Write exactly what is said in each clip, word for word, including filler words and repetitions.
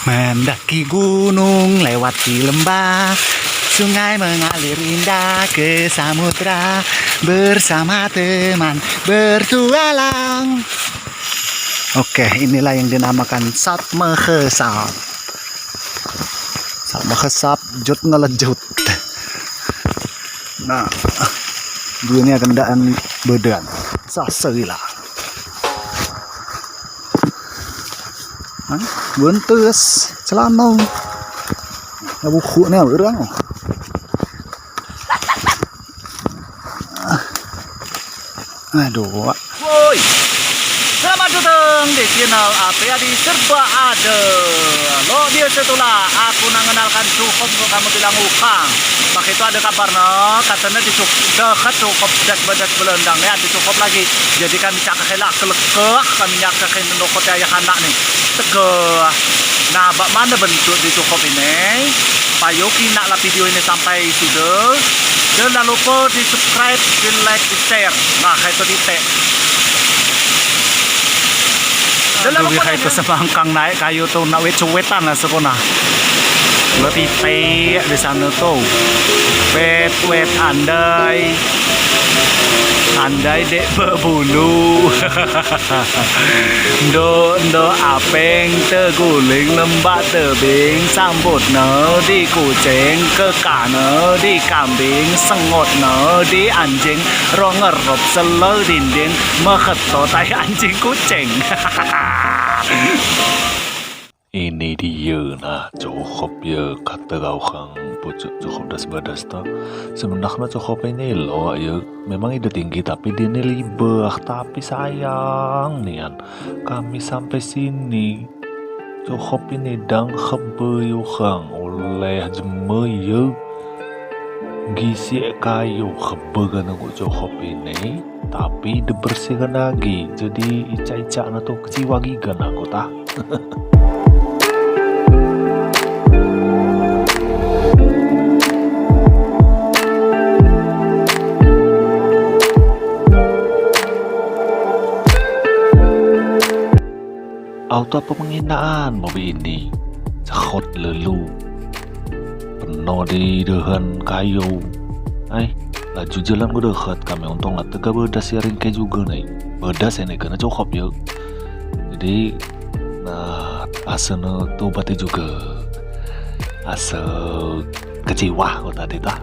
Mendaki gunung, lewati lembah, sungai mengalir indah ke samudra, bersama teman bertualang. Oke, inilah yang dinamakan Sat Mehesap. Sat Mehesap, jut ngelejut. Nah, dunia kendaan badan. Sasila. Hah? Buntes, celana. Ya, buku ni orang. Aduh. Woi. Selamat datang di channel Ate Adi Serba Ada. Lo biasa tu lah, aku nak ngenalkan cukup untuk kamu bilang ukang. Mak itu ada kabar no, katanya di cukup dekat cukup das badas belendang ni ada cukup lagi. Jadi kami cak kelak kelekeh, kami nyak kekeh nukut ayah anak ni. Tegeh. Nah, bak mana bentuk di cukup ini? Payo kina lah video ini sampai sudah. Jangan lupa di subscribe, di like, di share. Nah, kayak itu titik. Jangan lupa itu semangkang naik kayu tu nak wet cuwetan lah sekolah. Lo titik di sana tu. Wet, wet, andai. Andai dek berbulu. Nduk, nduk, apeng teguling lembak tebing, sambut ne di kucing, kekane di kambing, sengot ne di anjing, rong ngerop selo dinding, meketo tai anjing kucing. Ini dia nah, cukup ya kata kau kang pucuk cukup das badas tu. Sebenarnya cukup ini lo ya, memang ide tinggi tapi dia ni libah, tapi sayang nian kami sampai sini. Cukup ini dang kebe yo kang oleh jeme ya. Gisik kayu kebe kena ku cukup ini, tapi dibersihkan lagi. Jadi icak-icak na tu kecewa gigan aku tah. Auto apa penghinaan mobil ini? Cehot lelu. Penuh di dehan kayu. Ai, laju jalan ku dekat kami untung lah tega bedas ya ringke juga nih. Bedas ini kena cokop ya. Jadi nah, asa ne tobat juga. Asa kecewa kok tadi tah.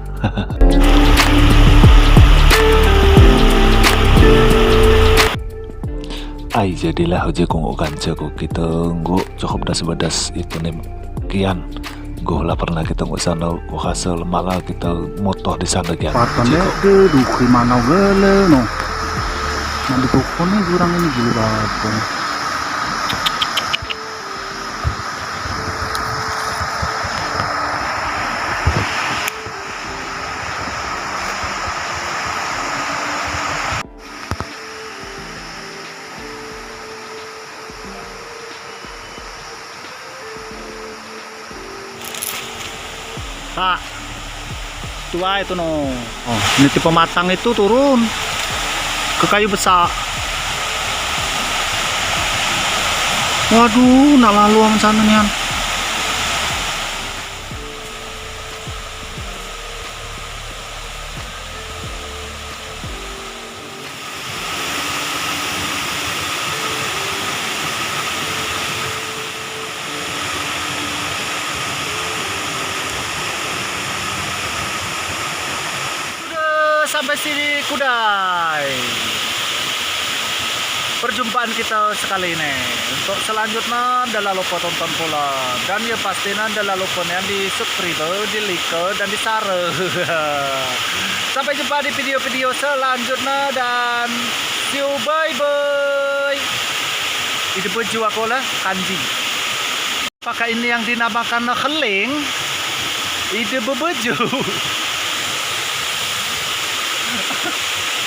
Ai jadilah uji kunguk kanca ku kita ngguk cukup das badas itu nih kian. Ngguk lah pernah kita ngguk sana, ngguk rasa lemak lah kita motoh di sana kian. Patone de duki manau gele no. Nak dipokok ni jurang ini gila banget. Pak, tuai tu no. Oh, niti pematang itu turun ke kayu besak. Waduh, nak lalu amen sana nian. Sudah sampai sini kudai. Perjumpaan kita sekali ini. Untuk selanjutnya, dah lupa tonton pula. Dan ya pasti dah lupa nih di subscribe, di like, dan di share. Sampai jumpa di video-video selanjutnya dan see you, bye bye. Itu baju aku lah, kanji. Pakai ini yang dinamakan keling. Ide bebeju.